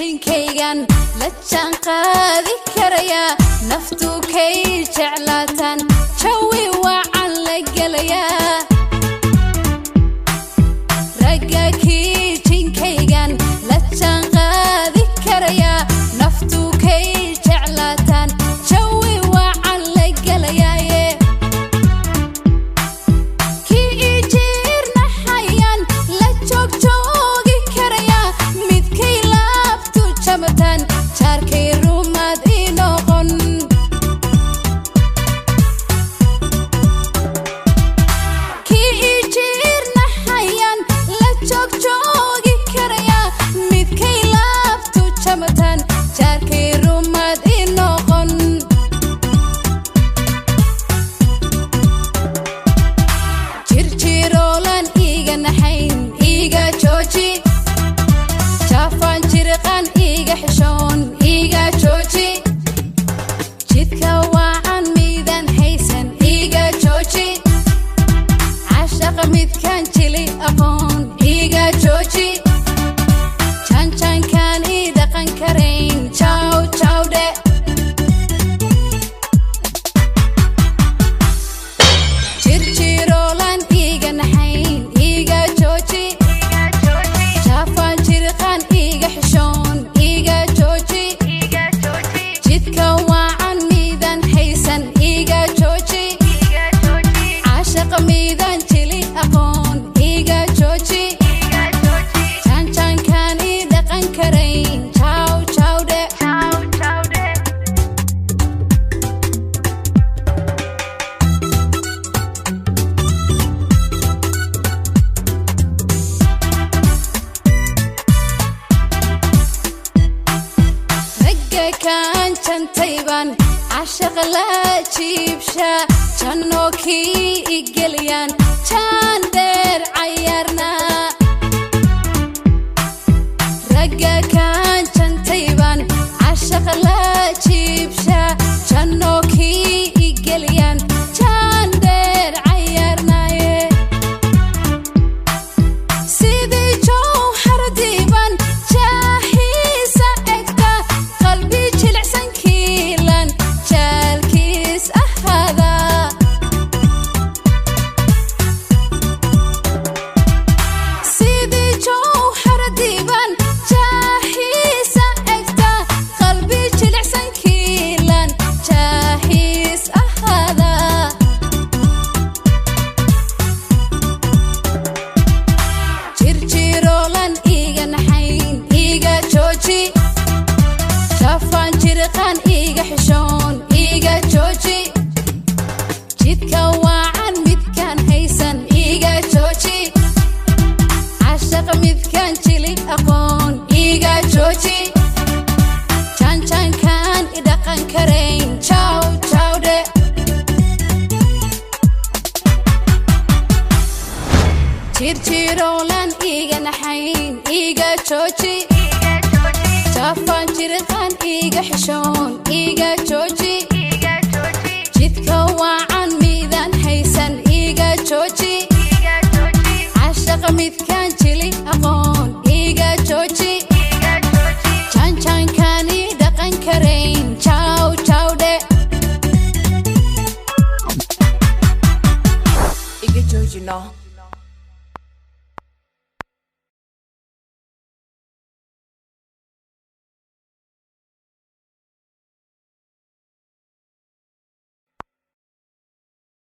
Jinkaygan la jaanqaadi karaya, naftu kay jeclaataan, jawi wacan la gelayaa. Ragga kii jinkaygan la jaanqaadi karaya, naftu kay jeclaataan, jawi wacan la gelayaaye. Kii ii jiirnaxayaan la joogjoogi karaya, midkay laabtu jamataan, jaarkay rumaad ii noqon. Kii ii jiirnaxayaan la joogjoogi karaya, midkay laabtu jamataan, jaarkay rumaad ii noqon. Jirjiroolan iiga naxayn iiga jooji, jaafaan jiriqan iiga xishoon iiga jooji, jidka waacan miidaan haysan iiga jooji, cashaqa midkaan jili aqoon iiga jooji, jaanjaankaan ii dhaqan karayn jaw jawdhe. Jirjiroolan iiga naxayn iiga jooji, jaafaan jiriqan iiga xishoon iiga jooji, jidka waacan miidaan haysan iiga jooji, caashaqa miidaan jili aqoon iiga jooji, jaanjaankaan ii dhaqan karayn jaw jawdhe. Ragga kaan jantaybaan cashaqa la jiibsha, jannoo kii igeliyaan jaan dheer cayaarnaa. Ragga kaan jantaybaan cashaqa la jiibsha, jannoo kii igeliyaan jaan dheer cayaarnaaye. Sidii jowhar diiban jaahiisa egta, qalbi jilicsan kiilan jaalkiis ahaada. Sidii jowhar diiban jaahiisa egta, qalbi jilicsan kiilan jaahiis ahaada. Jirjiroolan iiga naxayn iiga jooji, jaafaan jiriqan iiga xishoon iiga jooji, jidka waacan midkaan haysan iiga jooji, cashaqa midkaan jili aqoon iiga jooji, jaanjaankaan i dhaqan karayn jaw jawdhe. Jirjiroolan iiga naxayn iiga jooji, jaafaan jiriqan iiga xishoon iiga jooji, jidka waacan miidaan haysan iiga jooji, cashaqa midkaan jili aqoon